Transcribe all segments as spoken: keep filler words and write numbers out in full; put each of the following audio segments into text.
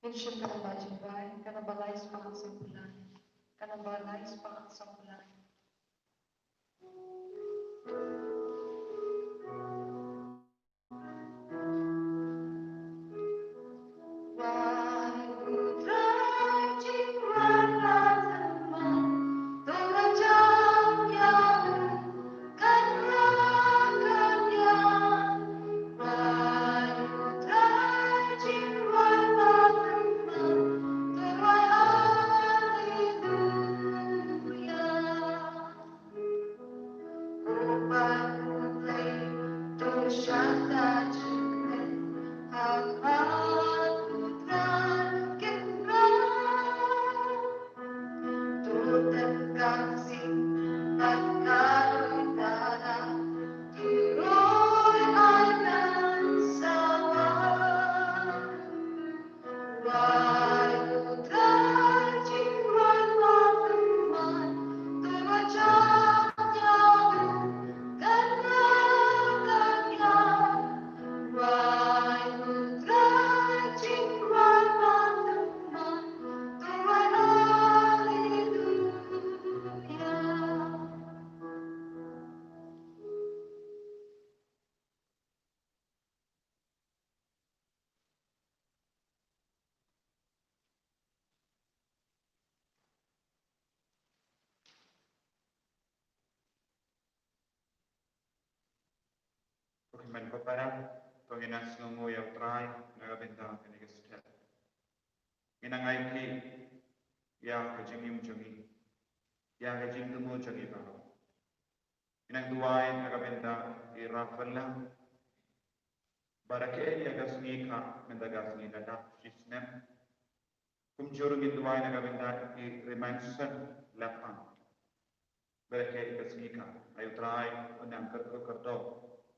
Ngin shim ka namba jingduwai, ka namba lai spah sawphew lai. Ka namba lai spah sawphew lai. Ko hynmen ko para, to ngin ïa sngewnguh ïa U Trai na ka bynta kane ka step. Ngin ïa ngai ki ïa ka jingim jong ngi, ïa ka jingthmu jong ngi baroh. Ngin ïa duwai na ka bynta i Rafael Lang, ba rakhe ïa ka sngi ka mynta ka sngi ka dap shisnem. Kumjuh ruh ngin duwai na ka bynta i Remanson Lapang, ba rakhe ïa ka sngi ka, ai U Trai un nang kyrkhu kyrdoh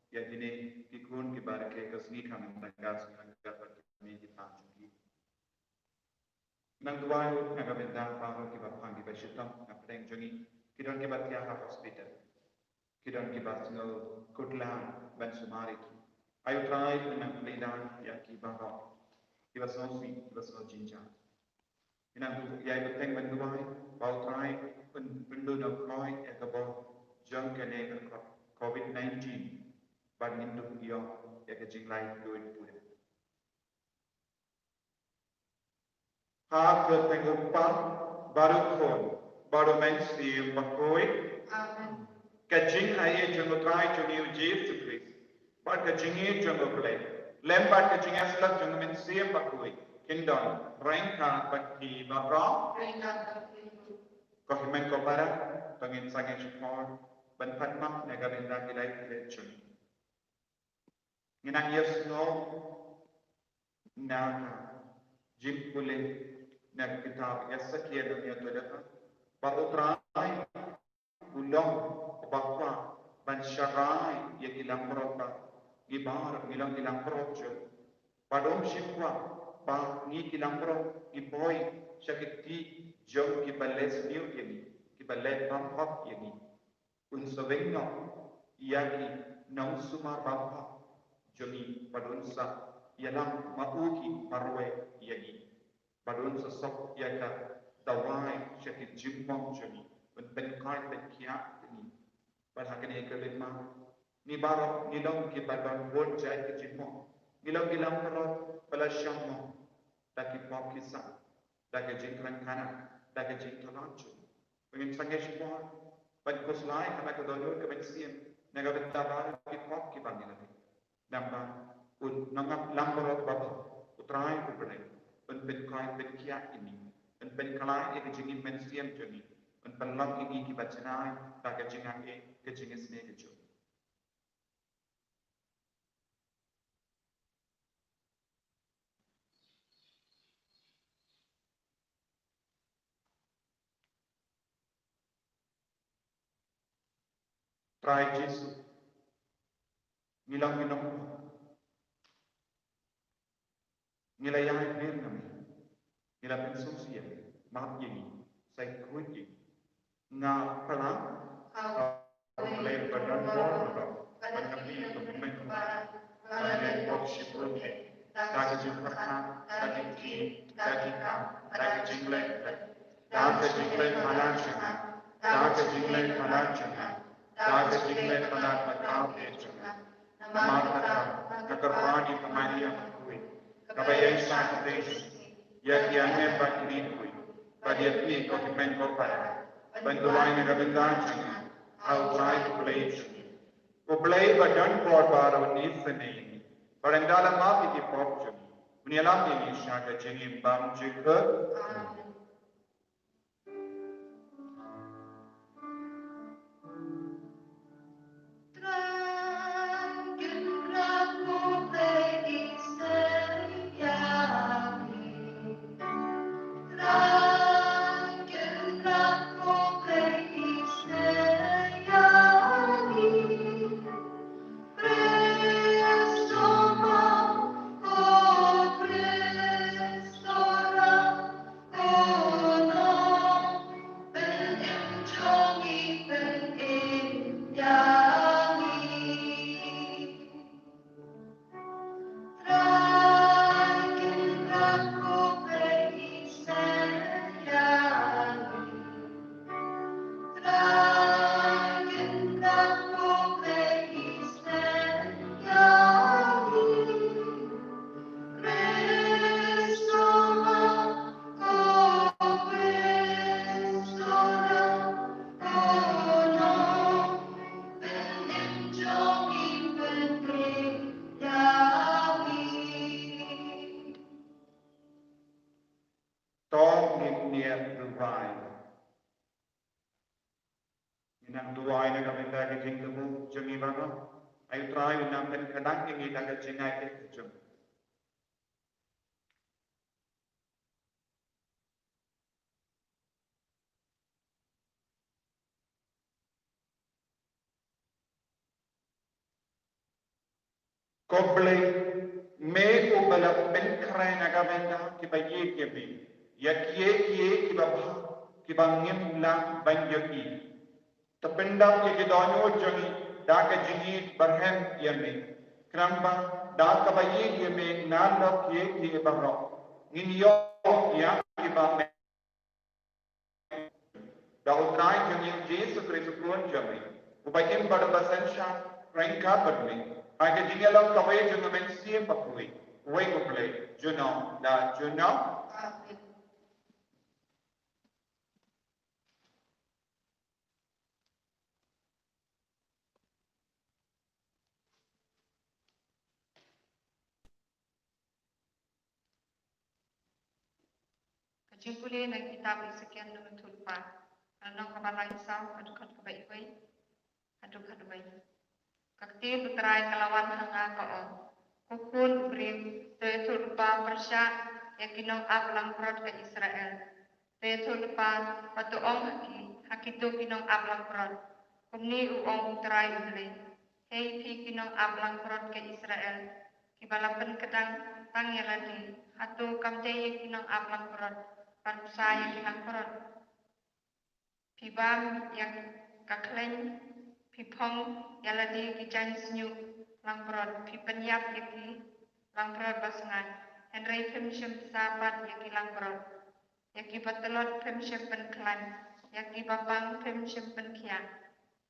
ïa kine ki khun kiba rakhe ïa ka sngi ka mynta ka sngi ka bad kine ki tang jong ki. Nang duwai ruh na ka bynta baroh kiba pang kiba shitom na pdeng jong ngi, ki don kiba thiah ha hospital, ki don kiba sngew kut lang ban sumar ïa ki. Ai U Trai un nang pynlong ïa ki baroh, kiba sngewsih kiba sngew jynjar. Nang ïa bteng ban duwai ba U Trai un pynduh nongkhroi ïa ka bor jong kane ka covid nineteen, ban ngin duh ïa ka jinglai duh pura. Ha ka kyrteng U Kpa bad U Khun bad U Mynsiem Bakhuid. Amen. Ka jingaiei jong U Trai jong ngi U Jisu Khrist bad ka jingïeit jong U Blei lem bad ka jingïasyllok jong U Mynsiem Bakhuid kin don ryngkat bad phi baroh. Ryngkat bad phi. Ko hynmen ko para, to ngin sangeh shipor ban pan map na ka bynta ki lai ki leit jong ngi. Ngi nang ïa sngew na ka jingpule na ka kitab Esekiel, ngi ïa tip ba U Trai u long uba kwah ban sharai ïa ki langbrot ba ngi baroh ngi long ki langbrot jong u. Bad um shym kwah ba ngi ki langbrot ngi poi sha ki kti jong kiba leh sniew ïa ngi, kiba leh bymhok ïa ngi. Un sa weng noh ïa ki nongsumar bymhok jong ngi bad un sa ïalam ma u ki marwei ïa ngi. Bad un sa sop ïa ka dawai sha ki jingmong jong ngi, un pynkhiah pynkhiah ïa ngi. Bad ha kane ka rit ma ngi baroh ngi long kiba don bun jait ki jingmong. Ngi long ki langbrot ba la shah mong da ki pop ki sam, da ka jingkren khana, da ka jingthrang jong ngi. Ngin sangeh shipor ban khuslai ha ka dohnud ka mynsiem na ka bynta baroh ki pop kiba ngi la leh. Namar un nang ap langbrot ba U Trai U Blei un pynkhiah pynkhiah ïa ngi, un pynkhlaiñ ïa ka jingim mynsiem jong ngi, un pynlong ïa ngi kiba janai da ka jingaiei, ka jingisynei ka jong ngi. Trai Jisu, ngi long ngi long, ngi la ïaid beit na me, ngi la pynsngewsih ïa me, map ïa ngi, sa khuid ïa ngi. Nga pyrshang, ah, Blei ba don bor, ba don, ban ïa phi, ba phi, ba phi, ba phi, ba phi, da ka jingpyrkhat, da ka jingkyrkhu, da da ka jingleh, da ka jingleh palat jong nga, da ka jingleh palat jong nga, da ka jingleh palat ba kordit jong nga. Namar kata, nga kyrpad ïa ka Maria bakhuid, kaba ïaishah kyrteng ïa ki angel bad ki riewkhuid, bad ïa kine ko hynmen ko para, ban duwai na ka bynta jong ngi ha U Trai U Blei jong ngi. U Blei ba don bor baroh un isynei ïa ngi, bad un da la map ïa ki pop jong ngi, un ïalam ïa ngi sha ka jingim bym jukut. Amen. To ngin ïa duwai. Ngin nang duwai na ka bynta ka jingthmu jong ngi baroh. Ai U Trai un nang pynkhlaiñ ïa ngi da ka jingngeit ka jong. Ko Blei, me uba la pynkhreh na ka bynta kiba ïeit ïa me ïa kiei kiei kiba bha kiba ngim lah ban ïohi. To pyndap ïa ki dohnud jong ngi da ka jingïeit ba rhem ïa me, khnang ba da kaba ïeit ïa me na lok kiei kiei baroh ngin ïoh ïa kiba me. Da U Trai jong ngi U Jisu Khrist U Khun jong me, uba im bad uba synshar ryngkat bad me, ha ka jingïalam kawei jong U Mynsiem Bakhuid, uwei U Blei, junom la junom. Amen. Ka jingpule na ka kitab Esekiel lynnong kaba lai saw, ka dkhot kaba wei haduh kaba wei. Ka ktien U Trai ka la wan ha nga, ka ong, ko khun u briew, to ïathuh lypa pyrshah ïa ki nongap langbrot ka Israel. Te to lypa bad to ong ha ki, ha kito ki nongap langbrot, kumne u ong U Trai U Blei: Hei phi ki nongap langbrot ka Israel, kiba la pynkdang tang ïa lade, hato kam dei ïa ki nongap langbrot ban bsa ïa ki langbrot? Phi bam ïa ka khleiñ, phi phong ïa lade ki jaiñ shñiuh langbrot, phi pynïap ïa ki langbrot ba sngaid, hynrei phim shym bsa pat ïa ki langbrot. Ïa kiba tlot phim shym pynkhlaiñ, ïa kiba pang phim shym pynkhiah,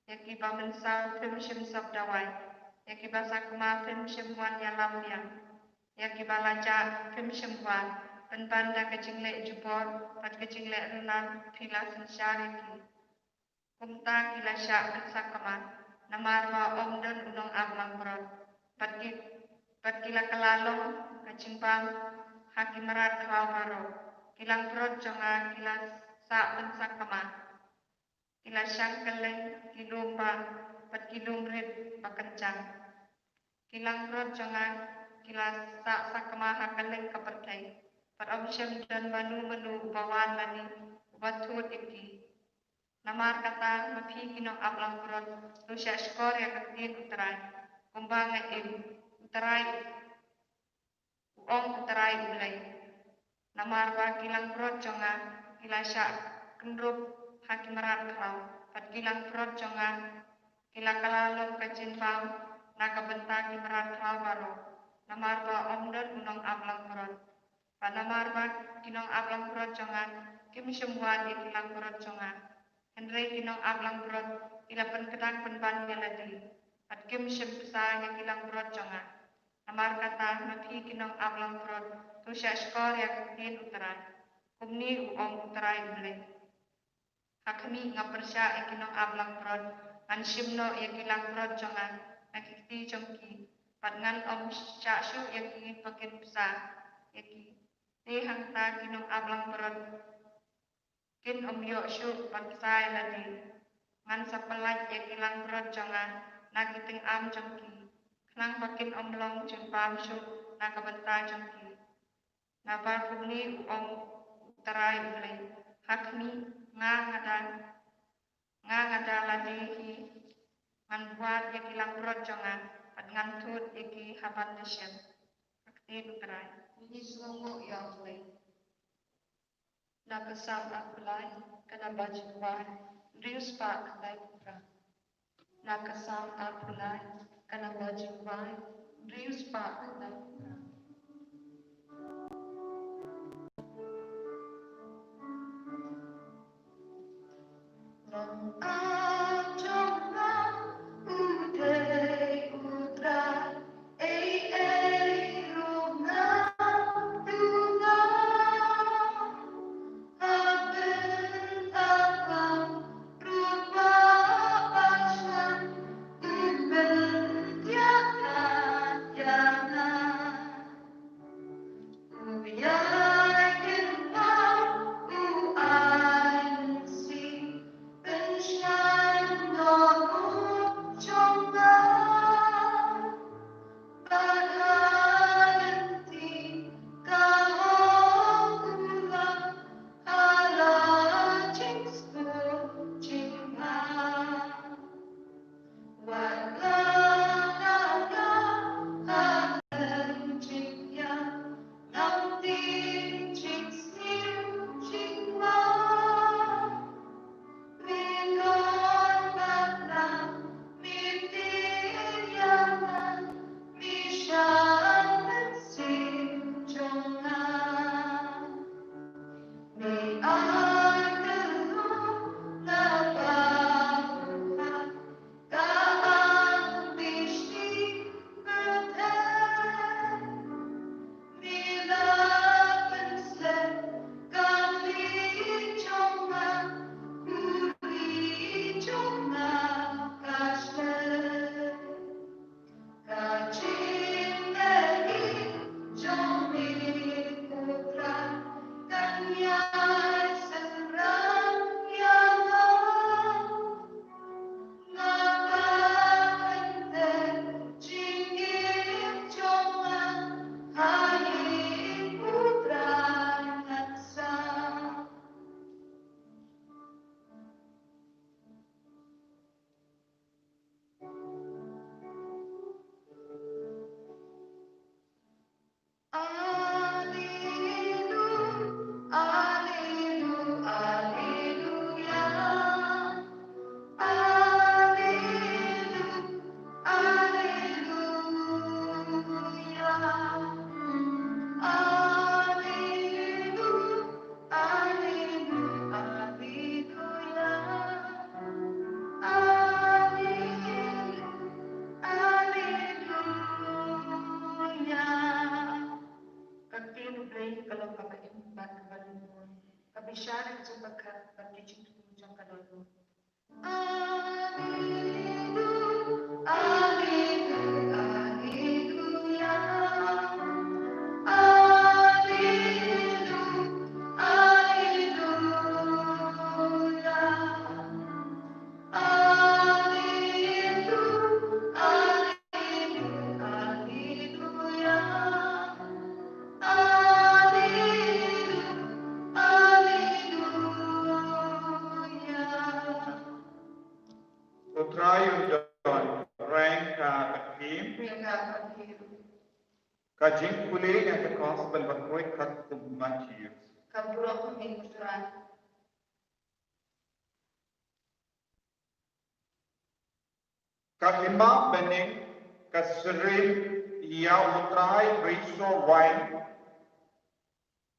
ïa kiba mynsaw phim shym sop dawai, ïa kiba sakma phim shym wan ïalam biang, ïa kiba la jah phim shym wad. Pynban da ka jingleh jubor bad ka jingleh rynar phi la synshar ïa ki. Kumta ki la shah pynsakma, namar ba ym don u nongap langbrot. Bad ki, bad ki la kylla long ka jingbam ha ki mrad khlaw baroh. Ki langbrot jong nga ki la sah pynsakma, ki la shang kylleng ki lum bah bad ki lum rit ba kynjang. Ki langbrot jong nga ki la sah sakma ha kylleng ka pyrthei, bad ym shym don mano mano uba wan lane uba thut ïa ki. Namar kata, ma phi ki nongap langbrot, to shahshkor ïa ka ktien U Trai, kumba nga im, U Trai, u ong U Trai U Blei. Namar ba ki langbrot jong nga ki la shah kynrup ha ki mrad khlaw, bad ki langbrot jong nga ki la kylla long ka jingbam na ka bynta ki mrad khlaw baroh, namar ba ym don u nongap langbrot. Bad namar ba ki nongaplangbrot jong nga kim shym wad ïa ki langbrot jong nga, hynrei ki nongaplangbrot ki la pynkdang pynban ïa lade, bad kim shym bsa ïa ki langbrot jong nga. Namar kata, ma phi ki nongaplangbrot, to shahshkor ïa ka ktien U Trai. Kumne u ong U Trai U Blei: Ha khmih, nga pyrshah ïa ki nongaplangbrot, ngan shim noh ïa ki langbrot jong nga na ki kti jong ki, bad ngan ym shah shuh ïa ki ba kin bsa ïa ki. Te hangta ki nongaplangbrot kin ym ïoh shuh ban bsa ïa lade. Ngan sa pyllait ïa ki langbrot jong nga na ki tyngam jong ki, khnang ba kin ym long jingbam shuh na ka bynta jong ki. Naba kumne u ong U Trai U Blei: Ha khmih, nga nga da, nga nga da lade hi, ngan wad ïa ki langbrot jong nga, bad ngan thut ïa ki ha ban da shen. Ka ktien U Trai. Ngi sngewnguh ïa U Blei. Na ka Salm arphew lai, ka namba jingwai, hynriew spah khyndai phew phra. Na ka Salm arphew lai, ka namba jingwai, hynriew spah khyndai phew phra. Long aïom nga, U dei U Trai, ei ei ruh nga tu nga. Ha bynta ka rupa ba shan, U pyndiah ïa nga. U ïai kynmaw, u ai mynsiem, pynshai noh ruh jong nga. Bad ha lynti ka hok u long ha la jingsngewsih jong nga. Wat la ka nga ha lynti jong nga, lam tieng jingsniew jingma. Me khot bad me tieng ïa nga, me shah mynsiem jong nga. Me ai kyrkhu na ka bynta ka ambition pyrthei. Me la pynshlur ka khlieh jong nga, u ri jong nga ka shlur. Ka jingmih jong me U Trai kan ïai synran ïa nga. Nga ba kynthei jingim jong nga ha ïing U Trai ngan sah. Alleluia, alleluia, alleluia. Alleluia, alleluia. Alleluia, alleluia. Alleluia, alleluia. Ka ktien U Blei ka long kaba im bad kaba riewspah, ka bishar ïa ka jingpyrkhat bad ki jingthmu jong ka dohnud. Alleluia, alleluia, alleluia. Alleluia, alleluia. Alleluia, alleluia, alleluia. Alleluia, alleluia. U Trai un don, reng ka ktien. Reng ka ktien. Ka jingpule na ka gospel ba khuid katkum u Mathaios. Ka burom ïa me U Trai. Ka hima bneng ka syriem ïa U Trai Briew Soh Waiñ,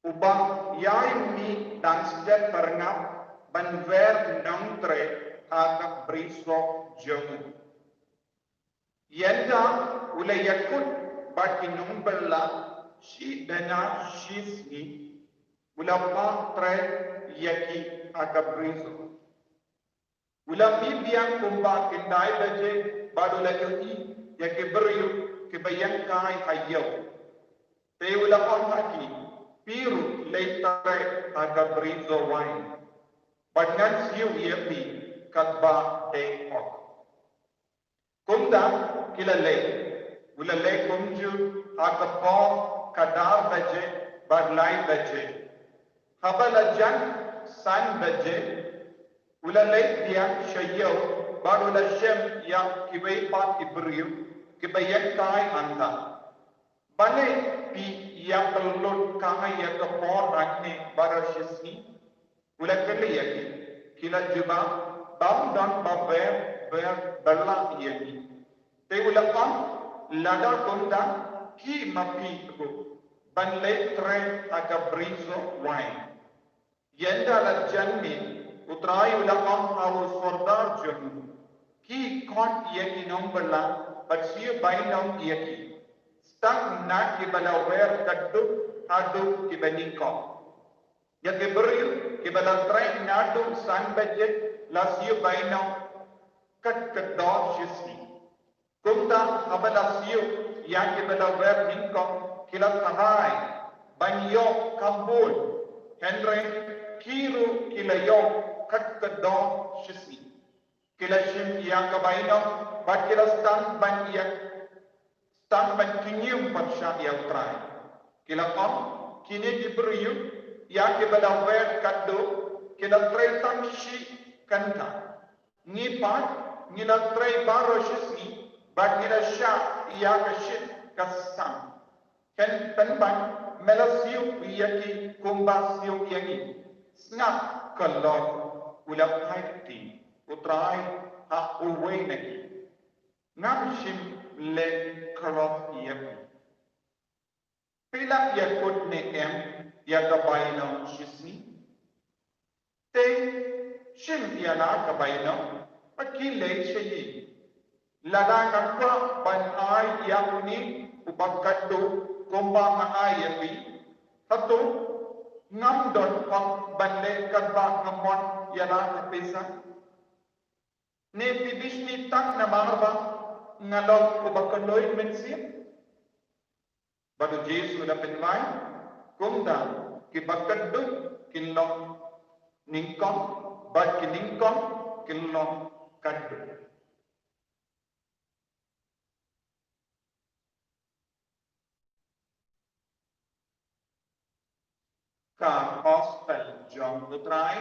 Uba ïa ïa mih dang stet pyrngap ban wer nongtrei ha ka brisoh jong u. Ynda u la ïakut bad ki nongbylla shi dena shi sngi, u la pah trei ïa ki ha ka brisoh. U la mih biang kumba khyndai baje bad u la ïohi ïa ki briew kiba ïeng kai ha ïew. Te u la ong ha ki, phi ruh leit trei ha ka brisoh waiñ, bad ngan siew ïa phi katba dei hok. Kumta ki la leit. U la leit kumjuh ha ka por khyndai baje bad lai baje. Haba la jan san baje, u la leit biang sha ïew bad u la shem ïa kiwei pat ki briew kiba ïeng kai hangta. Balei phi ïa pynlut kai ïa ka por hangne baroh shi sngi? U la kylli ïa ki. Ki la jubab, bym don ba wer, wer bylla ïa ngi. Te u la ong, lada kumta, khie ma phi ruh ban leit trei ha ka brisoh waiñ. Ynda la jan miet, U Trai u la ong ha u sordar jong u, khie khot ïa ki nongbylla bad siew bainong ïa ki, start na kiba la wer khatduh haduh kiba nyngkong. Ïa ki briew kiba la trei naduh san baje la siew bainong kat ka dor shi sngi. Kumta haba la siew ïa kiba la wer nyngkong, ki la tharai ban ïoh kham bun, hynrei ki ruh ki la ïoh kat ka dor shi sngi. Ki la shim ïa ka bainong bad ki la sdang ban ïa, sdang ban kynñium pyrshah ïa U Trai. Ki la ong, kine ki briew ïa kiba la wer khatduh ki la trei tang shi kynta. Ngi pat ngi la trei baroh shi sngi bad ngi la shah ïa ka shit ka sah. Kan pynban me la siew ïa ki kumba siew ïa ngi. Sngap, ka long, u la phai kti U Trai ha uwei na ki. Ngam shym leh khroh ïa phi. Phi la ïakut ne em ïa ka bainong shi sngi? Te shim ïa la ka bainong, ba ki leit sha ïing. Lada nga kwah ban ai ïa une uba khatduh kumba nga ai ïa phi, hato ngam don hok ban leh katba nga mon ïa la ka pisa? Ne phi bishni tang namar ba nga long uba kloi mynsiem? Bad U Jisu u la pynwai, kumta kiba khatduh kin long nyngkong, bad ki nyngkong kin long khatduh. Ka Gospel jong U Trai.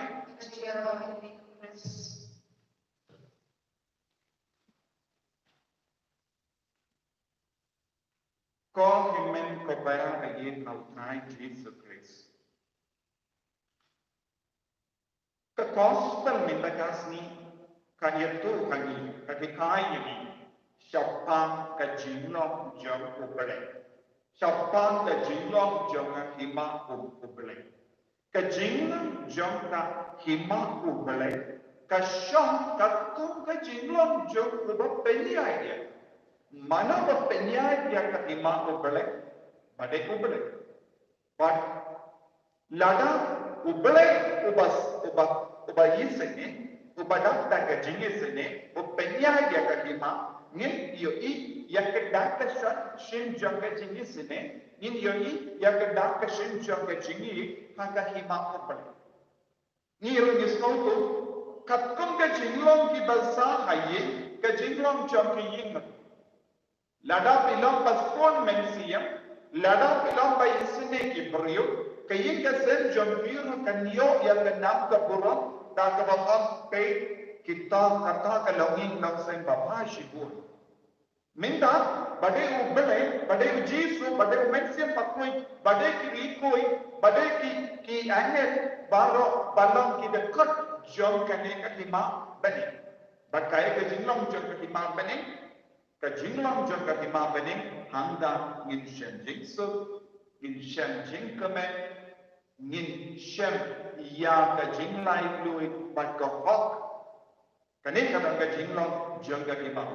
Ko hynmen ko para ha ïing ha U Trai Jisu Khrist. Ka Gospel mynta ka sngi ka ïathuh ha ngi, ka hikai ïa ngi shaphang ka jinglong jong U Blei, shaphang ka jinglong jong ka hima U Blei. Ka jinglong jong ka hima U Blei ka shong katkum ka jinglong jong uba pynïaid ïa. Mano ba pynïaid ïa ka hima U Blei? Ba dei U Blei. Bad lada U Blei uba, uba, uba isynei, uba dap da ka jingisynei u pynïaid ïa ka hima, ngin ïohi ïa ka dak ka shin jong ka jingisynei, ngin ïohi ïa ka dak ka shin jong ka jingïeit ha ka hima U Blei. Ngi ruh ngi sngewthuh katkum ka jinglong kiba sah ha ïing, ka jinglong jong ka ïing. Lada phi long ba skul mynsiem, lada phi long ba isynei ki briew, ka ïing ka sem jong phi ruh kan ïoh ïa ka nam ka burom da kaba ong peit kita, kata ka longïing longsem ba bha shibun. Mynta ba dei U Blei, ba dei U Jisu, ba dei U Mynsiem Bakhuid, ba dei ki riewkhuid, ba dei ki, ki angel baroh ba long ki dkhot jong kane ka hima bneng. Bad kaei ka jinglong jong ka hima bneng? Ka jinglong jong ka hima bneng, hangta ngin shem jingsuk, ngin shem jingkmen, ngin shem ïa ka jinglaitluid bad ka hok. Kane ka dang ka jinglong jong ka imam.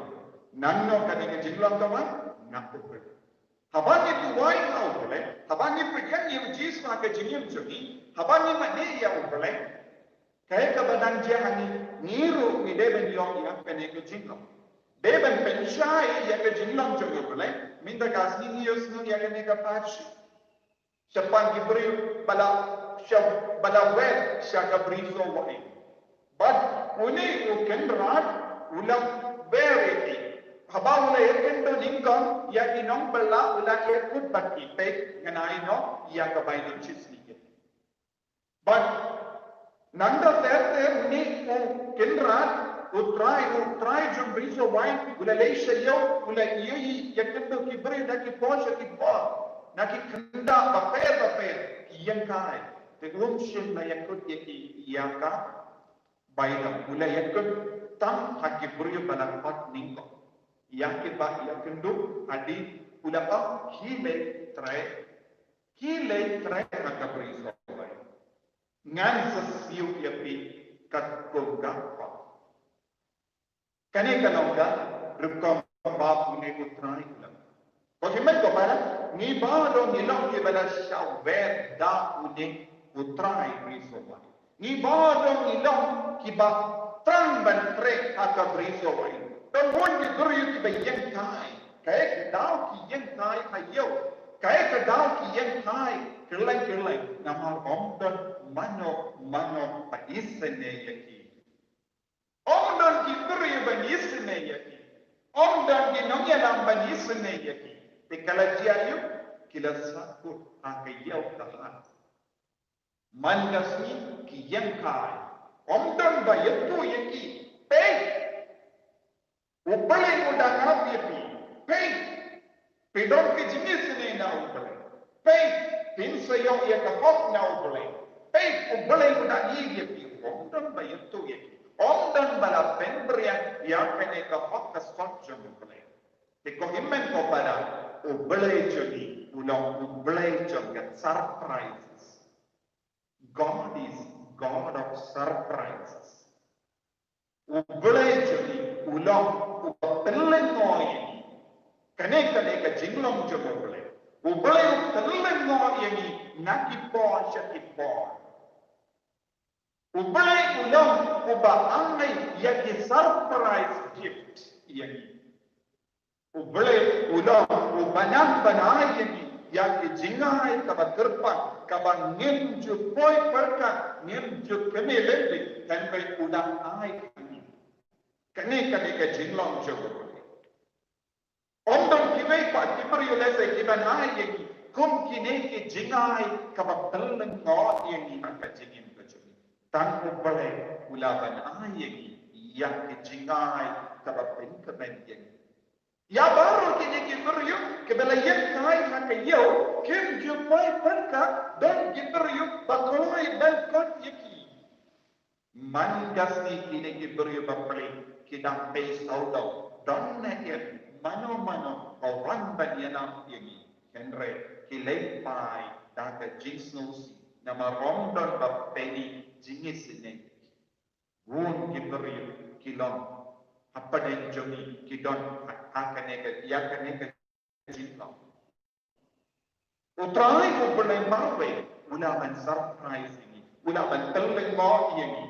Nangno kane ka jinglong ka wan na U Blei. Haba ngi duwai ha U Blei, haba ngi pyrkhat ïa U Jisu ha ka jingim jong ngi, haba ngi mane ïa U Blei, kaei kaba dang jia ha ngi, ngi ruh ngi dei ban ïoh ïa kane ka jinglong. Dei ban pynshai ïa ka jinglong jong U Blei, mynta ka sngi ngi ïohsngew ïa kane ka parshi shaphang ki briew ba la, sha, ba la wer sha ka brisoh wain. Bad une u kynrad u la wer ïa ki. Haba u la ïakynduh nyngkong ïa ki nongbylla, u la ïakut bad ki, peit, ngan ai noh ïa ka bainong shisngi. Bad nangta ter ter une u kynrad, U Trai, U Trai jong brisoh wain, u la leit sha ïew, u la ïohi ïakynduh ki briew na ki por sha ki por, na ki khyndai bapher bapher, ki ïeng kai. Te um shym la ïakut ïa ki ïa ka bainong, u la ïakut tang ha ki briew ba la khot nyngkong. Ïa kiba ïakynduh hadien, u la ong, khie leit trei, khie leit trei ha ka brisoh wain. Ngan sa siew ïa phi katkum ka khot. Kane ka long ka rukom ba une U Trai u la. Ko hynmen ko para, ngi baroh ngi long kiba la shah wer da une U Trai brisoh wain. Ngi baroh ngi long kiba thrang ban trei ha ka brisoh wain. Don bun ki briew kiba ïeng kai. Kaei ka daw ki ïeng kai ha ïew? Kaei ka daw ki ïeng kai kylleng kylleng? Namar ym don mano mano ba isynei ïa ki. Ym don ki briew ban isynei ïa ki. Ym don ki nongïalam ban isynei ïa ki. Te ka la jia aïu? Ki la sahkut ha ka ïew ka hat. Man ka sngi ki ïeng kai. Ym don ba ïathuh ïa ki. Peit, U Blei u dang ap ïa phi. Peit, phi don ka jingisynei na U Blei. Peit, phin sa ïoh ïa ka hok na U Blei. Peit, U Blei u dang ïeit ïa phi. Ym don ba ïathuh ïa ki. Ym don ba la pynbria ïa kane ka hok ka sot jong U Blei. Te ko hynmen ko para, U Blei jong ngi u long U Blei jong ka surprises. God is God of surprises. U Blei jong ngi u long uba pynlyngngoh ïa ngi. Kane, kane ka jinglong jong U Blei. U Blei u pynlyngngoh ïa ngi na ki por sha ki por. U Blei u long uba ai ïa ki surprise gift ïa ngi. U Blei u long uba nang ban ai ïa ngi ïa ki jingai kaba kyrpang, kaba ngim ju poi pyrkhat, ngim ju kmie lynti, hynrei u dang ai ïa ngi. Kane, kane ka jinglong jong U Blei. Ym don kiwei pat ki briew lehse ki ban ai ïa ngi kum kine ki jingai kaba pynlyngngoh ïa ngi ha ka jingim ka jong ngi. Tang U Blei u lah ban ai ïa ngi ïa ki jingai kaba pynkmen ïa ngi. Ïa baroh kine ki briew kiba la ïeng kai ha ka ïew, kim ju poi pyrkhat, don ki briew ba kloi ban kot ïa ki. Man ka sngi kine ki briew ba pyrshah ki dang pei sawdong, don ne em mano mano ba wan ban ïalam ïa ngi, hynrei ki leit phai da ka jingsngewsih namar ym don ba pynjingisynei. Bun ki briew ki long hapdeng jong ngi ki don ha kane ka, ïa kane ka jinglong. U Trai U Blei marwei u lah ban surprise ïa ngi, u lah ban pynlyngngoh ïa ngi.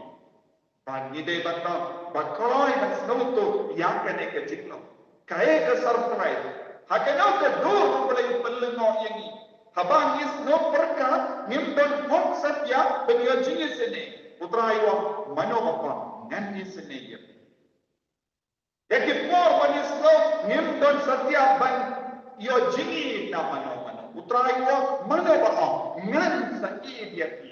Ba ngi dei ban long ba kloi ban sngewthuh ïa kane ka jinglong. Kaei ka surprise? Ha kano ka dur U Blei u pynlyngngoh ïa ngi? Haba ngi sngew pyrkhat ngim don hok satia ban ïoh jingisynei, U Trai u ong, mano ba ong ngan isynei ïa phi? Ïa ki por ba ngi sngew ngim don satia ban ïoh jingïeit na mano mano, U Trai u ong, mano ba ong ngan sa ïeit ïa phi?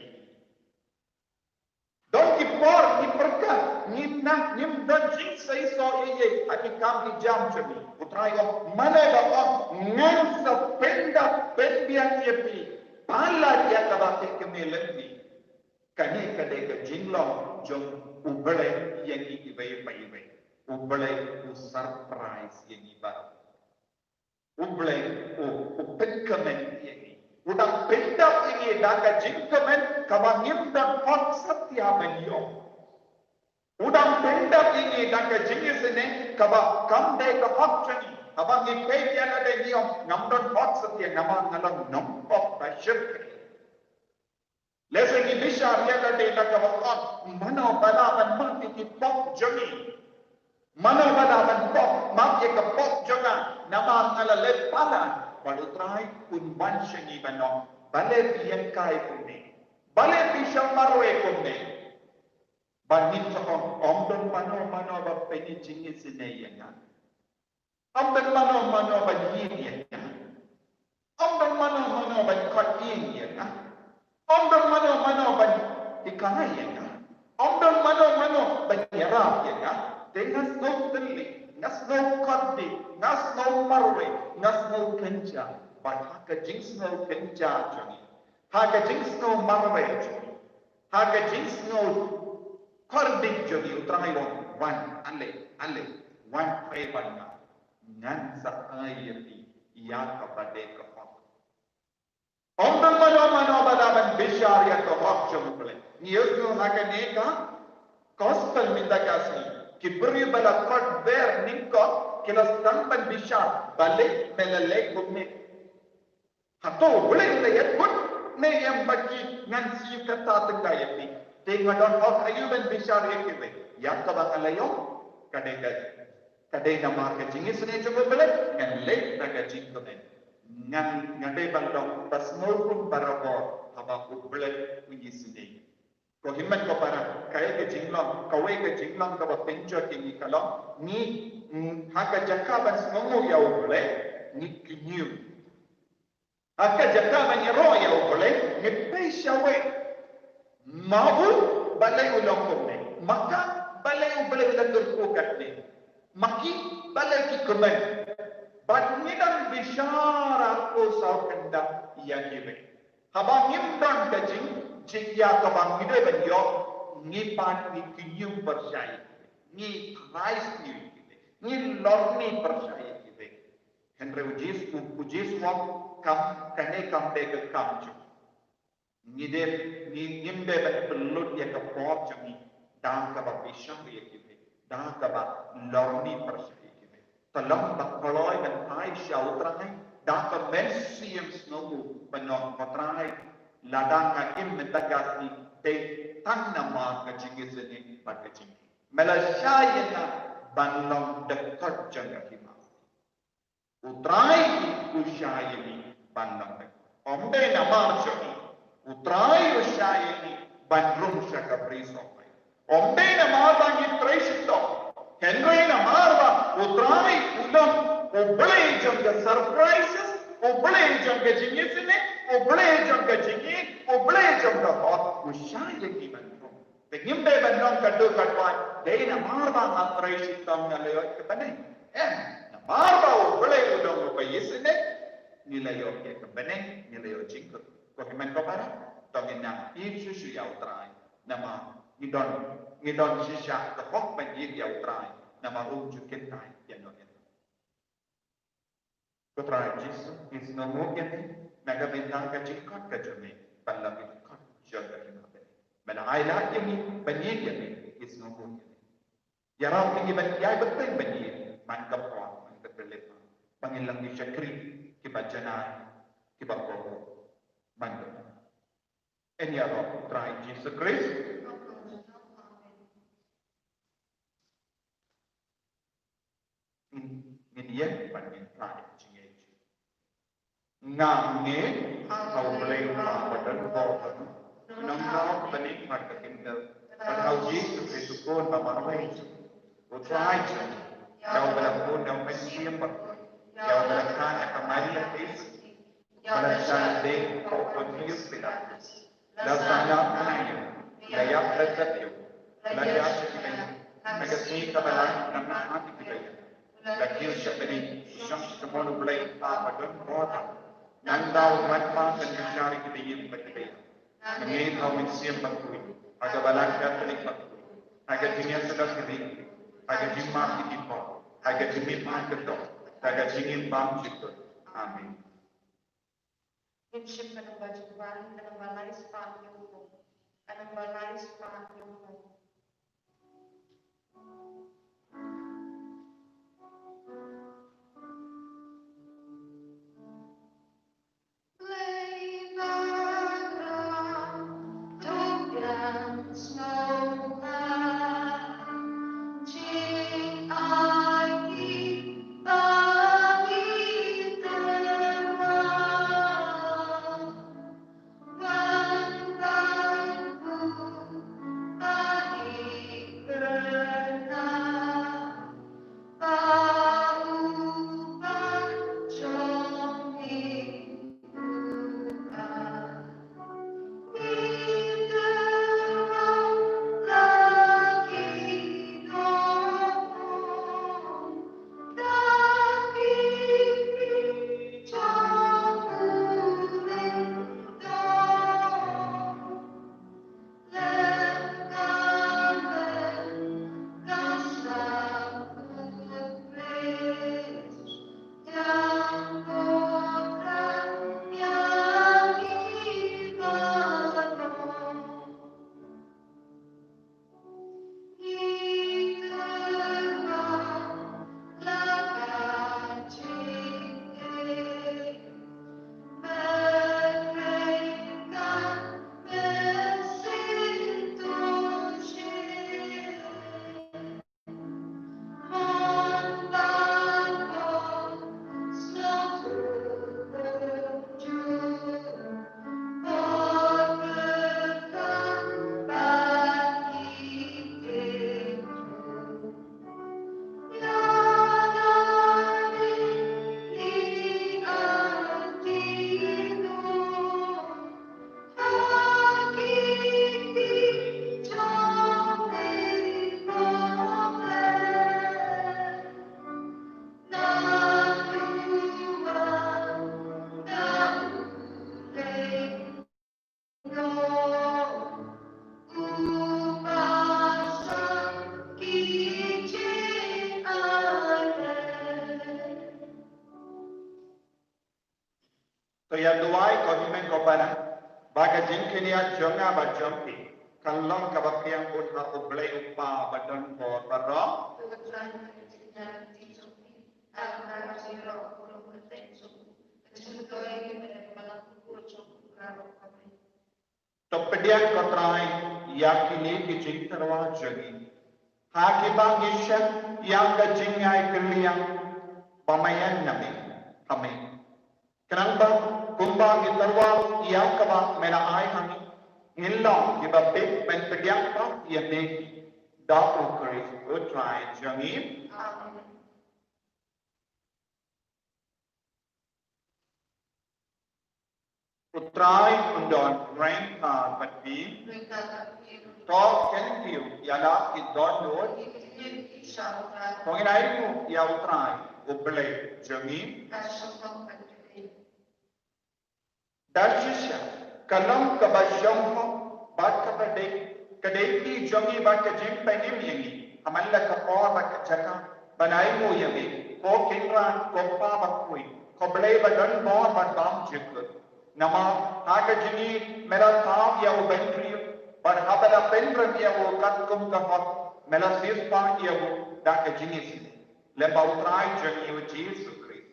Don ki por ngi pyrkhat ngim nang, ngim don jingseisoh ïa ïa ha ki kam ki jam jong ngi. U Trai u ong, mano ba ong ngan sa pyndap pynbiang ïa phi palat ïa kaba phi kmie lynti. Kane ka dei ka jinglong jong U Blei ïa ngi iwei pa iwei. U Blei u surprise ïa ngi baroh. U Blei u, u pynkmen ïa ngi. U dang pyndap ïa ngi da ka jingkmen kaba ngim don hok satia ban ïoh. U dang pyndap ïa ngi da ka jingisynei kaba kam dei ka hok jong ngi. Haba ngi peit ïa lade ngi ong ngam don hok satia namar nga long nongpop ba shyrkhei. Lehse ngi bishar ïa lade na kaba ong mano ba lah ban map ïa ki pop jong ngi. Mano ba lah ban pop, map ïa ka pop jong nga namar nga la leh palat. Bad U Trai un wan sha ngi ban ong balei phi ïeng kai kumne. Balei phi shah marwei kumne. Ba ngin sa ong, ym don mano mano ba pynjingisynei ïa nga. Ym don mano mano ban ïeit ïa nga. Ym don mano mano ban khot ïing ïa nga. Ym don mano mano ban hikai ïa nga. Ym don mano mano ban ïarap ïa nga. Te nga sngew thylli, nga sngew kordit, nga sngew marwei, nga sngew kynja. Bad ha ka jingsngew kynja jong ngi, ha ka jingsngew marwei jong ngi, ha ka jingsngew kordit jong ngi, U Trai u ong, wan, ale, ale, wan trei bad nga. Ngan sa ai ïa phi ïa kaba dei ka hok. Ym don mano mano ba lah ban bishar ïa ka hok jong U Blei. Ngi ïohsngew ha kane ka gospel mynta ka sngi, ki briew ba la convert nyngkong ki la sdang ban bishar, balei me la leh kumne. Hato U Blei u la ïakhun ne em ba ki ngan siew kata tynrai ïa phi. Te nga don hok aïu ban bishar ïa kiwei? Ïa kaba nga la ïoh ka dei ka, ka dei namar ka jingisynei jong U Blei, ngan leh da ka jingkmen. Ngan, nga dei ban long ba sngewkhun barabor haba U Blei u isynei. Ko hynmen ko para, kaei ka jinglong, kawei ka jinglong kaba pynjot ïa ngi ka long ngi, mm, ha ka jaka ban sngewnguh ïa U Blei ngi kñium. Ha ka jaka ban ïaroh ïa U Blei ngi pei shawei. Ma u, balei u long kumne? Ma ka, balei U Blei u la kyrkhu katne? Ma ki, balei ki kmen? Bad ngi dang bishar arphew saw khyndai ïa kiwei. Haba ngim don ka jing, jingïa kaba ngi dei ban ïoh, ngi pat ngi kñium pyrshah ïa kiwei. Ngi tharai sniew ïa kiwei. Ngi lorni pyrshah ïa kiwei. Hynrei U Jisu, U Jisu u ong kam, kane kam dei ka kam jong ngi. Ngi dei, ngi, ngim dei ban pynlut ïa ka por jong ngi da kaba bishar ïa kiwei, da kaba lorni pyrshah ïa kiwei. Te long ba kloi ban phai sha U Trai da ka mynsiem sngewnguh ban ong, Ko Trai, lada nga im mynta ka sngi dei tang namar ka jingisynei bad ka jingngeit. Me la shah ïa nga ban long dkhot jong ka hima. U Trai u shah ïa ngi ban long dkhot. Ym dei namar jong ngi. U Trai u shah ïa ngi ban rung sha ka bri sohpai. Ym dei namar ba ngi trei shitom. Hynrei namar ba U Trai u long U Blei jong ka surprises, U Blei jong ka jingisynei, U Blei jong ka jingïeit, U Blei jong ka hok, u shah ïa ngi ban rung. Te ngim dei ban long ka dur ka twai, dei namar ba nga trei shitom nga la ïoh ka bneng. Em, namar ba U Blei u long uba isynei, ngi la ïoh ka bneng, ngi la ïoh jingkyrkhu. Ko hynmen ko para, to ngin nang ïeit shuh shuh ïa U Trai. Namar ngi don, ngi don shisha ka hok ban ïeit ïa U Trai. Namar um ju kyntait ïa no ïa no. Ko Trai Jisu, ngi sngewnguh ïa me, na ka bynta ka jingkhot ka jong me, ban long ki dkhot jong ka hima bneng. Me la ai lad ïa ngi ban ïeit ïa me, ngi sngewnguh ïa me. Ïarap ïa ngi ban ïai bteng ban ïeit, man ka por, man ka khyllipmat, ba ngin long ki shakri kiba janai, kiba kohnguh, man ka por. Yn ïaroh Trai Jisu Khrist. Ngin ïeng bad ngin phai jingngeit. Nga ngeit ha U Blei Kpa badonbor, u nongïalam bad u nongpynim ha ka khyndew, bad ha U Jisu Khrist u Khun ba marwei jong U Trai jong ngi, ïa uba la bun da U Mynsiem Bakhuid, ïa uba la kha na ka Maria Theisotti, ïa uba la shah lade hapoh Pontius Pilatus, la sah noh ha kaba ïaid, la ïap, la dep ïa u, la jah sha ki baïeid, ha ka sngi kaba lai, la nang ha kaba ïaid, la kiew sha bneng, la shong sha kamon U Blei Kpa badonbor. Nangta un wan pat ban bishar ïa ki baïeid bad ki baïeid. Nga ngeit ha U Mynsiem Bakhuid, ha ka Balang Katholik bakhuid, ha ka jingïaseng ki riewkhuid, ha ka jingmap ïa ki pop, ha ka jingmihpat ka doh, ha ka jingim bymjukut. Amen. Ngin shim ka namba jingwan, ka namba lai spah hynñiew phew. Ka namba lai spah hynñiew phew. To ïa duwai ko hynmen ko para ba ka jingkynnoh jong nga bad jong phi kan long kaba pdiang bun ha U Blei U Kpa ba don bor baroh. To pdiang ko Trai ïa kine ki jingtyrwa jong ngi ha kiba ngi shem ïa ka jingïai kylliang ba ma ïeng na me ha me. Khnang ba kumba ngi tyrwa ïa kaba me la ai ha ngi, ngin long kiba bit ban pdiang pat ïa me. Da U Khrist U Trai jong ngi. Amen. U Trai un don ryngkat bad phi. To kyntiew ïa la ki dohnud. To ngin ai nguh ïa U Trai U Blei jong ngi. Da shisha ka long kaba shong hok bad kaba dei ka dei ki jong ngi bad ka jingpynim ïa ngi ha man la ka por bad ka jaka ban ai nguh ïa me, ko Kynrad, ko Kpa bakhuid, ko Blei ba don bor bad bym jukut. Namar ha ka jingïeit me la thaw ïa u bynriew bad haba la pynrem ïa u katkum ka hok me la siewspah ïa u da ka jingisynei. Lem bad U Trai jong ngi U Jisu Khrist.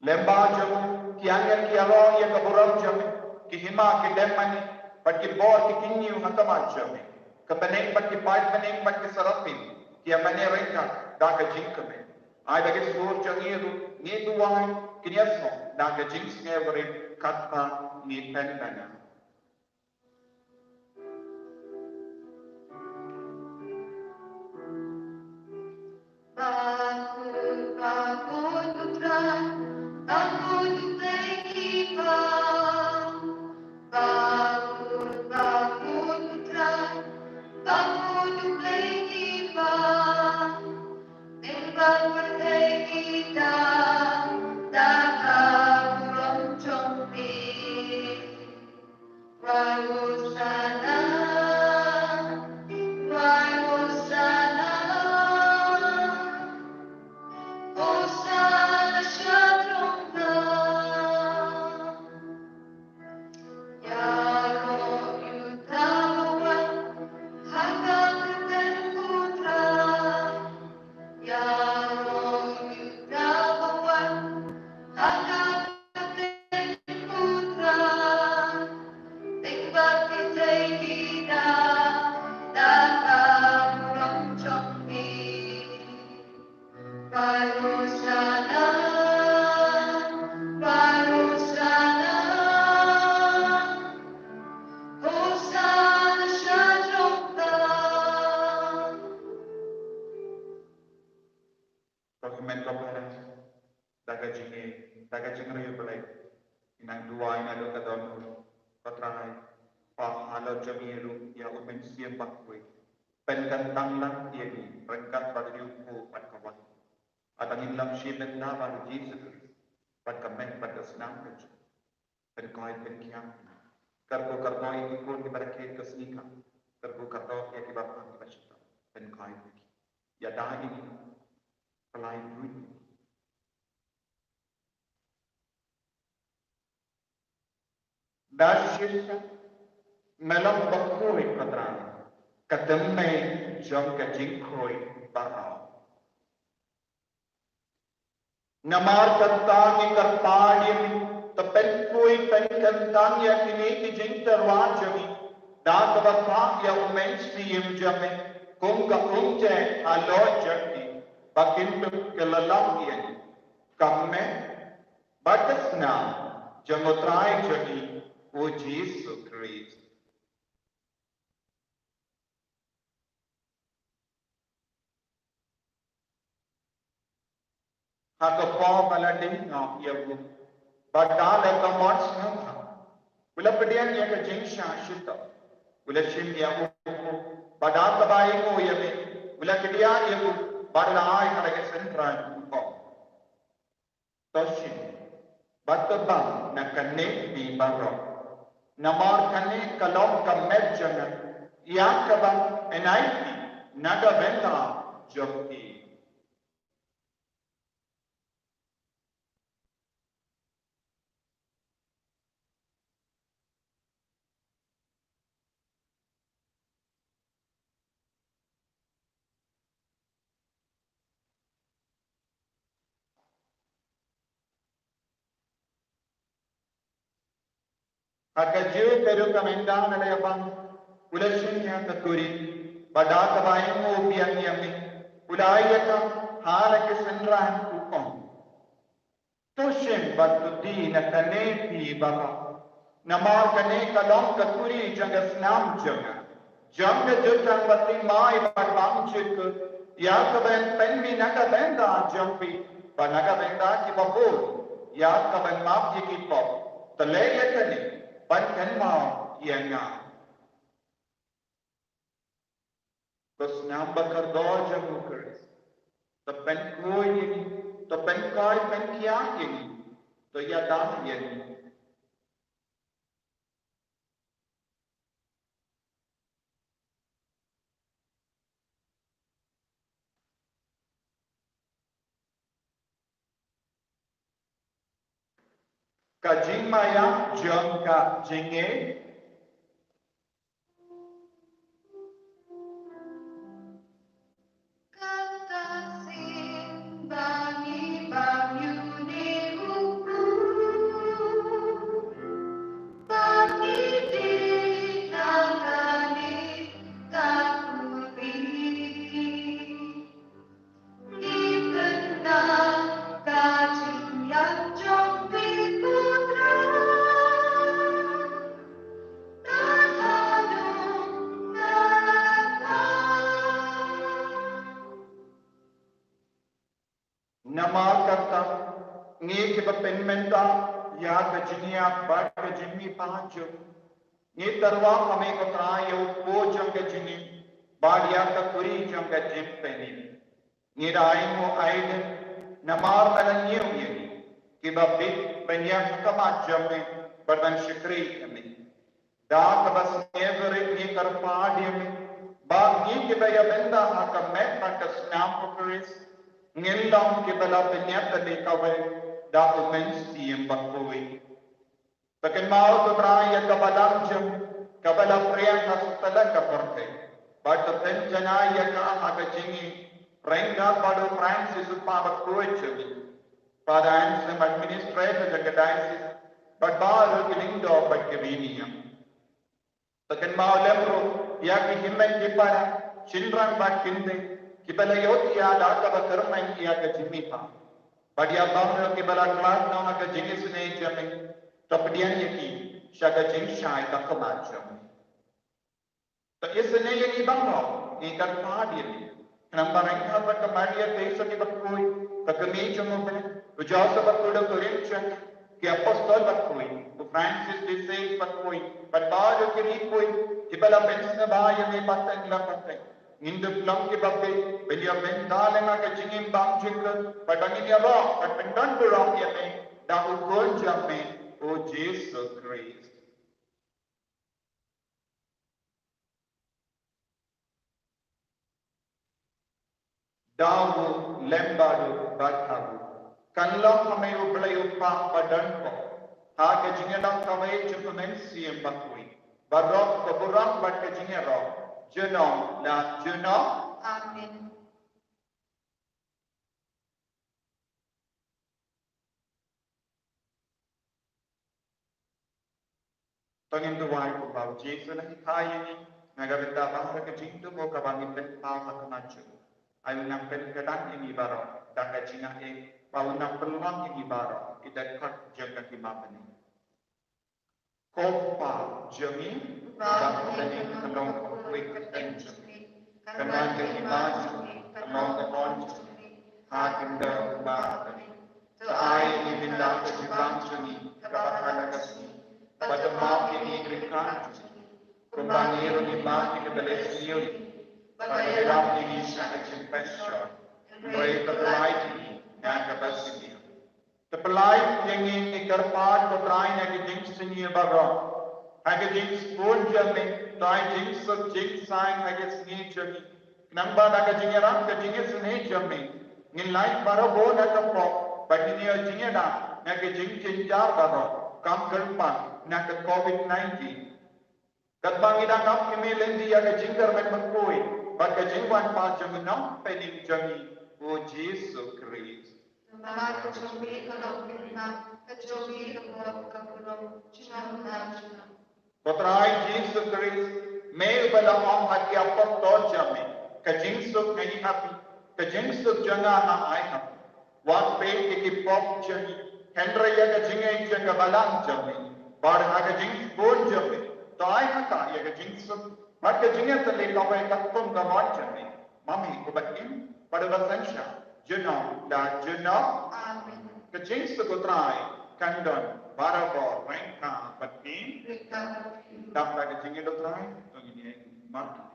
Lem bad jong u ki angel ki ïaroh ïa ka burom jong me, ki hima ki dem mane bad ki bor ki kynñiew ha khmat jong me. Ka bneng bad ki paid bneng bad ki serapim ki ïa mane ryngkat da ka jingkmen. Ai ba ki sur jong ngi ruh ngi duwai kin ïasnoh da ka jingsngew rit katba ngi pynbna. Hosanna, Hosanna, Hosanna sha jong ka. Ko hynmen ko para, da ka jingïeit, da ka jingriewblei, ngi nang duwai naduh ka dohnud, ko Trai, ba halor jong ngi ruh ïa u Mynsiem Bakhuid, pynkyntang lang ïa ngi ryngkat bad u Kpu bad ka Wan. Bad ba ngin lam shibynta bad u Jisu Khrist, bad ka met bad ka snam ka jong u. Pynkhuid pynkhiah. Kyrkhu kyrdoh ïa ki khun kiba rakhe ka sngi ka. Kyrkhu kyrdoh ïa kiba pang kiba shitom. Pynkhuid pynkhiah. Ïada ïa ngi. Pyllait buit. Da shisha me long bakhuid, ko Trai, ka thymmei jong ka jingkhuid baroh. Namar kata ngi kyrpad ïa me, to pynkhuid pynkyntang ïa kine ki jingtyrwa jong ngi, da kaba phah ïa u Mynsiem jong me kum ka umjait halor jong ki, ba kin kylla long ïa ngi ka met bad ka snam jong u Trai jong ngi, u Jisu Khrist. Ha ka por ba la dei noh ïa u, bad da la ka mon sngewbha, u la pdiang ïa ka jingshah shitom, u la shim ïa u, bad da kaba ainguh ïa me, u la kdiah ïa u, bad u la ai ha la ki synran, u ong: To shim bad to bam na kane phi baroh, namar kane ka long ka met jong nga, ïa kaba yn ai phi na ka bynta jong phi. Ha kajuh ka rukom ynda u la ïabam, u la shim ïa ka kuri, bad da kaba ainguh biang ïa me, u la ai ïa ka ha la ki synran, u ong: To shim bad to die na kane phi baroh, namar kane ka long ka kuri jong ka snam jong nga, jong ka jutang ba thymmai bad bymjukut, ïa kaban pynmih na ka bynta jong phi bad na ka bynta ki babun, ïa kaban map ïa ki pop. To leh ïa kane ban kynmaw ïa nga. Ka snam ba kordor jong u Khrist. To pynkhuid ïa ngi, to pynkhuid pynkhiah ïa ngi, to ïada ïa ngi. Ka jingmaïa jong ka jingngeit. Kata sien ba ngi bam ïa une u kpu, ba ngi die na kane ka kuri. Ngi pyndonkam ka jingïaid jong phi, ko Trai. Tad haduh katta. Namar kata, ngi kiba pynmynta ïa ka jingïap bad ka jingmihpat jong ngi, ngi tyrwa ha me, ko Trai, ïa u kpu jong ka jingim bad ïa ka kuri jong ka jingpynim. Ngi da ainguh ailad namar ba la ñiew ïa ngi kiba bit ban ïaid ha khmat jong me bad ban shakri ïa me. Da kaba sngewrit ngi kyrpad ïa me ba ngi kiba ïa bynta ha ka met bad ka snam u Khrist ngin long kiba la pynïap da kawei da u Mynsiem Bakhuid. To kynmaw, ko Trai, ïa ka Balang jong me kaba la pdiang ha satlak ka pyrthei, bad to pynjanai ïa ka ha ka jingim ryngkat bad u Francis u kpa bakhuid jong me, Father Anselm, administrator jong ka diocese, bad baroh ki lyngdoh bad ki ba ïeit. To kynmaw lem ruh ïa ki hynmen ki para, shynrang bad kynthei, kiba la ïoh ïa da kaba kyrmen ïa ka jingmihpat, bad ïa baroh kiba la khlad noh ha ka jingisynei jong me, to pdiang ïa ki sha ka jingshai bakhmat jong me. To isynei ïa ngi baroh, ngi kyrpad ïa me. Khnang ba ryngkat bad ka Maria Theisotti bakhuid, ka kmie jong U Blei, u Joseph bakhuid, u Korinth, ki apostol bakhuid, u Francis de Sales bakhuid, bad baroh ki riewkhuid kiba la pynsngewbha ïa me pateng la pateng, ngin dup long kiba bieit ban ïa bynta lem ha ka jingim bymjukut, bad ba ngin ïaroh bad pyndon burom ïa me da u Khun jong me, u Jisu Khrist. Da u lem bad u bad ha u, kan long ha me U Blei U Kpa badonbor, ha ka jingïalang kawei jong U Mynsiem Bakhuid, baroh ka burom bad ka jingïaroh, junom la junom. Amen. To ngin duwai kumba U Jisu u la hikai ïa ngi, na ka bynta ba ha ka jingthmu kaba ngin pynpaw ha khmat jong u, ai u nang pynkhlaiñ ïa ngi baroh da ka jingaiei, ba un nang pynlong ïa ngi baroh ki dkhot jong ka hima bneng. Ko Kpa jong ngi, uba ha bneng, ka long ka kyrteng jong me, kan wan ka hima jong me, kan long ka mon jong me ha khyndew kumba ha bneng. To ai ïa ngi mynta ka jingpang jong ngi kaba ha la ka sngi, bad to map ïa ngi ki rikmat jong ngi, kumba ngi ruh ngi map ïa kiba leh sniew ïa ngi, bad to ïarap ïa ngi sha ka jingpynshoi, hynrei to pyllait ïa ngi na kaba sniew. To pyllait ïa ngi, ngi kyrpad ko Trai, na ki jingsniew baroh. Ha ka jingsbun jong me, to ai jingsuk jingsaiñ ha ka sngi jong ngi, khnang ba da ka jingïarap ka jingisynei jong me, ngin lait barabor na ka pop, bad ngin ïoh jingïada na ki jingjynjar baroh, kam kyrpang na ka Covid nineteen. Katba ngi dang ap ïa me lynti ïa ka jingkyrmen bakhuid bad ka jingwan pat jong u Nongpynim jong ngi, u Jisu Khrist. Namar ka jong me ka long ka hima, ka jong me ka bor, ka burom, junom la junom. Ko Trai Jisu Khrist, me uba la ong ha ki apostol jong me, ka jingsuk ngi ai ha phi, ka jingsuk jong nga nga ai ha phi. Wat peit ïa ki pop jong ngi, hynrei ïa ka jingngeit jong ka balang jong me, bad ha ka jingsbun jong me, to ai ha ka ïa ka jingsuk bad ka jingïatylli kawei katkum ka mon jong me, ma me uba im bad uba synshar junom la junom. Amen. Ka jingsuk U Trai kan don barabor ryngkat bad phi. Ryngkat bad phi. Dap da ka jingngeit U Trai, to ngin ïa markhmat.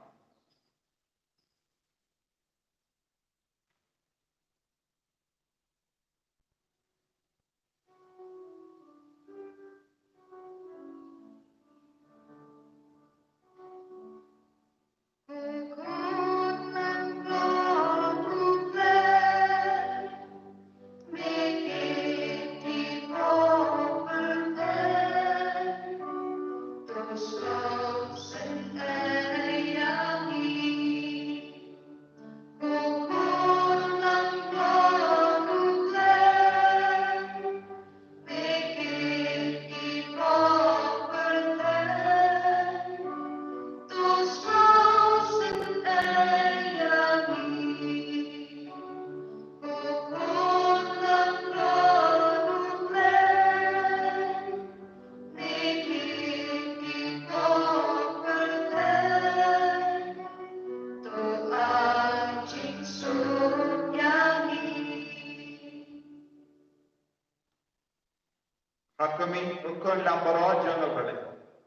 Ha khmih, u Khun langbrot jong U Blei.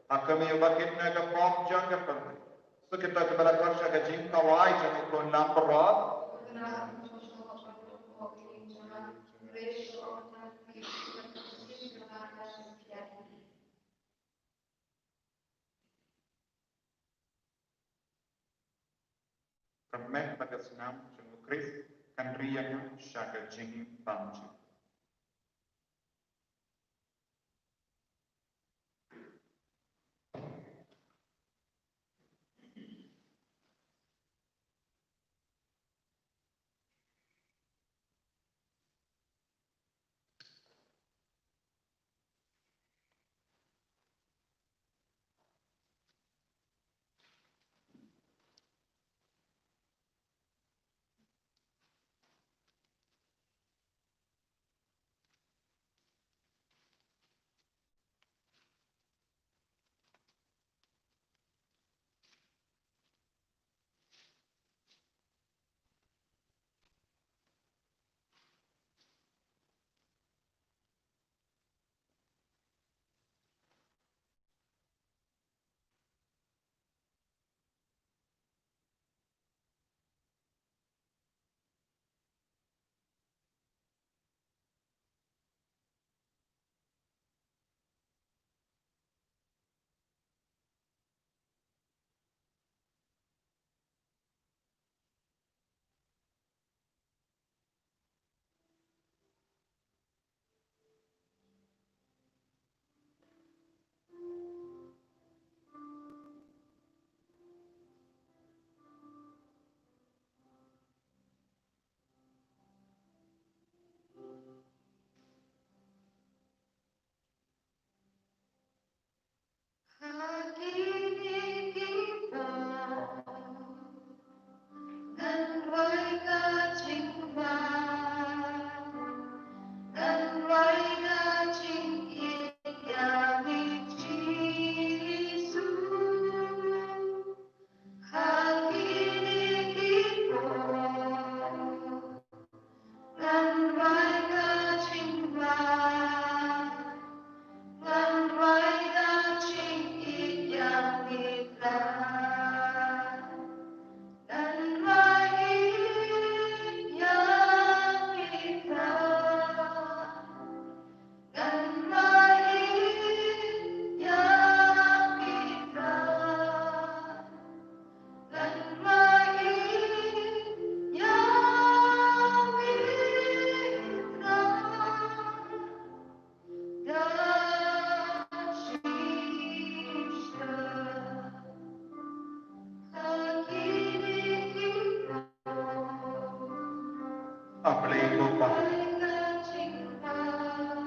Ha khmih, uba kit na ka pop jong ka pyrthei. Sa kita kiba la khot sha ka jingkhawai jong u Khun langbrot. Ka met bad ka snam jong u Khrist kan ri ïa nga sha ka jingim bymjukut.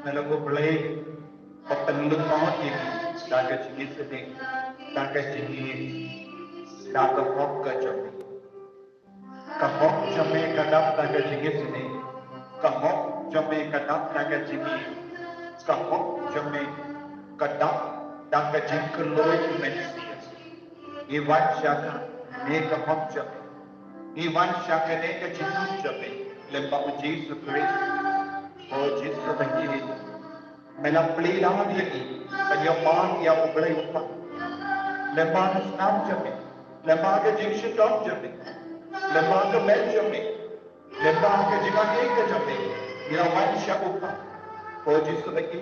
Me la U Blei ba pynlyngkot ïa ngi da ka jingisynei, da ka jingim, da ka hok ka jong me. Ka hok jong me ka dap da ka jingisynei. Ka hok jong me ka dap da ka jingim. Ka hok jong me ka dap da ka jingkylluid mynsiem. Ngi wan sha kane ka hok jong me. Ngi wan sha kane ka jingim jong me. Lyngba U Jisu Khrist. O Jisu ba ngi ïeit. Me la plie lad ïa ngi ban ïoh man ïa U Blei U Kpa. Lyngba ka snam jong me, lyngba ka jingshitom jong me, lyngba ka met jong me, lyngba ka jingaiei ka jong me, ngi la wan sha U Kpa. Ko Jisu ba ngi,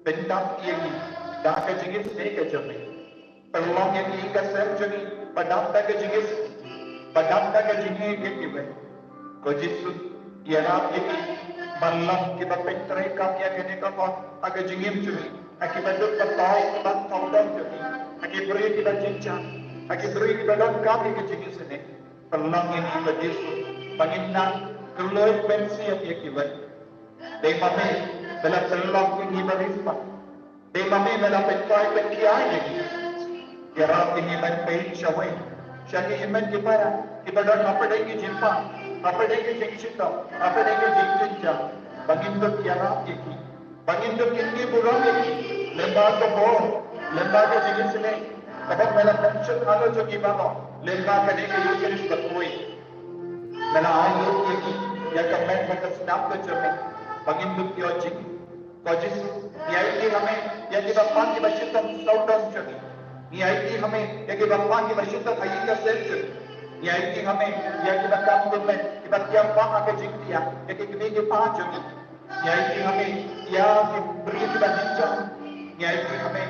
pyndap ïa ngi da ka jingisynei ka jong me. Pynlong ïa ngi ka sem jong ngi ba dap da ka jingïeit, ba dap da ka jingïeit ïa kiwei. Ko Jisu, ïarap ïa ngi ban long kiba pyntrei kam ïa kane ka hok ha ka jingim jong ngi, ha kiba duk ba thaw, kiba thaw dong jong ngi, ha ki briew kiba jynjar, ha ki briew kiba donkam ïa ka jingïeit. Pynlong ïa ngi Ko Jisu ba ngin nang kylluid mynsiem ïa kiwei. Dei ma me ba la pynlong ïa ngi ba riewspah. Dei ma me ba la pynkoit pynkhia ïa ngi. Ïarap ïa ngi ban peit shawei sha ki hynmen ki para kiba don hapdeng ki jingpang, hapdeng ki jingshitom, hapdeng ki jingjynjar. Ba ngin duk ïarap ïa ki, ba ngin duk kyntiew burom ïa ki lyngba ka bor, lyngba ka jingisynei kaba me la pynshit halor jong ngi baroh lyngba kane ka Eucharist bakhuid. Me la ai lut ïa ngi ïa ka met bad ka snam ka jong me ba ngin duk ïoh jingim. Ko Jisu, ngi aiti ha me ïa kiba pang kiba shitom sawdong jong ngi. Ngi aiti ha me ïa kiba pang kiba shitom ha ïing ha sem jong ngi. Ngi aiti ha me ïa kiba kam kynmen, kiba tiam pang ha ka jingtiam, ïa ki kmie ki kpa jong ngi. Ngi aiti ha me ïa ki briew kiba jynjar. Ngi aiti ha me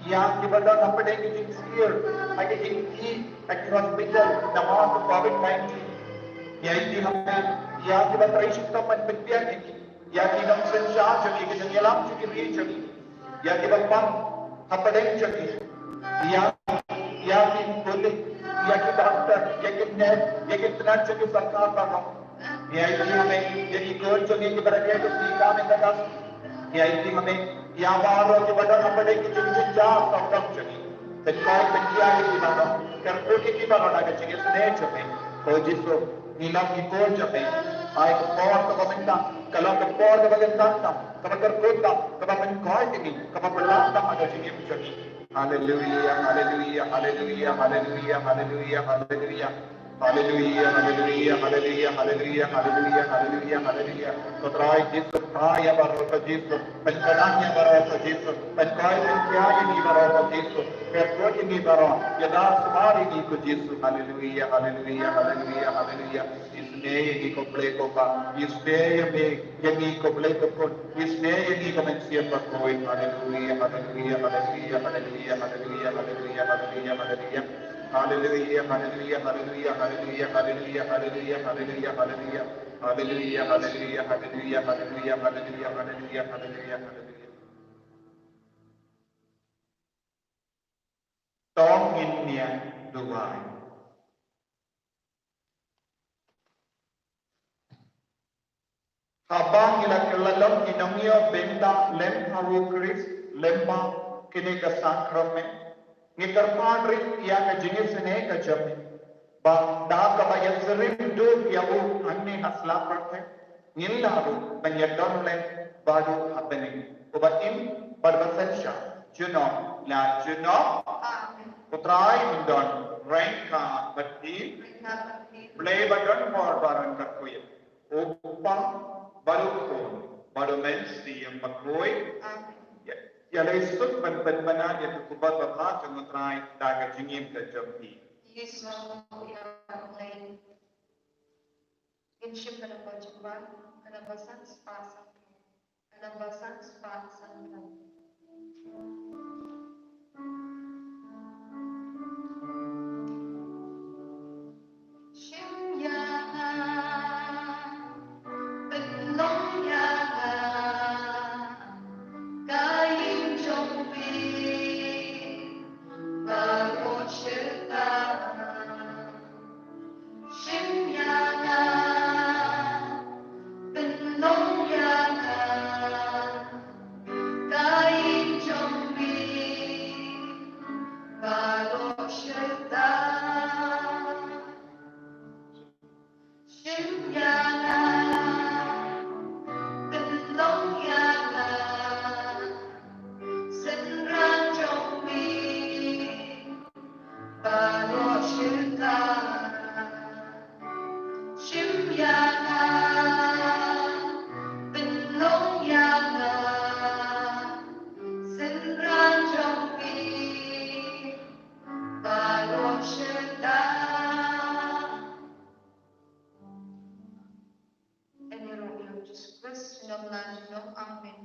ïa kiba don hapdeng ki jingsyier, ha ki jingkhih, ha ki hospital namar ka Covid nineteen. Ngi aiti ha me ïa kiba trei shitom ban pynbiang ïa ki, ïa ki nongsynshar jong ngi, ki nongïalam jong ki ri jong ngi, ïa kiba pang hapdeng jong ngi, ïa, ïa ki pulit, ïa ki doktor, ïa ki nurse, ïa ki tnat jong ki sorkar baroh. Ngi aiti ha me ïa ki khun jong ngi kiba rakhe ka sngi ka mynta ka sngi. Ngi aiti ha me ïa baroh kiba don hapdeng ki jingjynjar sawdong jong ngi. Pynkoit pynkhia ïa ki baroh, kyrkhu ïa ki baroh da ka jingisynei jong me. Ko Jisu, ngi long ki khun jong me. Ai ka por kaba mynta ka long ka por kaba kyntang tam, kaba kyrkhu tam, kaba pynkoit ïa ngi, kaba pynlong tam ha ka jingim jong ngi. Haleluia, haleluia, haleluia, haleluia, haleluia, haleluia. Haleluia, haleluia, haleluia, haleluia, haleluia, haleluia, haleluia. Ko Trai Jisu, phai ïa baroh ko Jisu. Pynkhlaiñ ïa baroh ko Jisu. Pynkoit pynkhia ïa ngi baroh ko Jisu. Pynkoit ïa ngi baroh. Ïada sumar ïa ngi ko Jisu. Haleluia, haleluia, haleluia, haleluia. Isynei ïa ngi ko Blei ko Pa. Isynei ïa ngi, ïa ngi ko Blei ko Khun. Isynei ïa ngi ko Mynsiem Bakhuid. Haleluia, haleluia, haleluia, haleluia, haleluia, haleluia, haleluia, haleluia. Haleluia, haleluia, haleluia, haleluia, haleluia, haleluia, haleluia, haleluia. Haleluia, haleluia, haleluia, haleluia, haleluia, haleluia, haleluia, haleluia. To ngin ïa duwai. Haba ngi la kylla long ki nongïoh bynta lem ha u Khrist lyngba kine ki sakramen, ngi kyrpad rit ïa ka jingisynei ka jong me, ba da kaba ïasyriem duh ïa u hangne ha sla pyrthei, ngin lah ruh ban ïadon lem bad u ha bneng, uba im bad uba synshar junom la junom. Amen. U Trai un don ryngkat bad phi. Ryngkat bad phi. Blei ba don bor baroh un kyrkhu ïa phi. U Kpa bad u Khun bad u Mynsiem Bakhuid. Amen. Ïa, ïa leit suk ban pynbna ïa ka khubor babha jong u Trai da ka jingim ka jong phi. Ïa suk ïa Blei. Ngin shim ka namba jong u Kpa, ka namba san spah san. Ka namba san spah san. Shim ïa nga, pynlong ïa nga, ka ïing jong phi baroh shi taïew. Shim ïa nga, pynlong ïa nga, jong la jong Amen.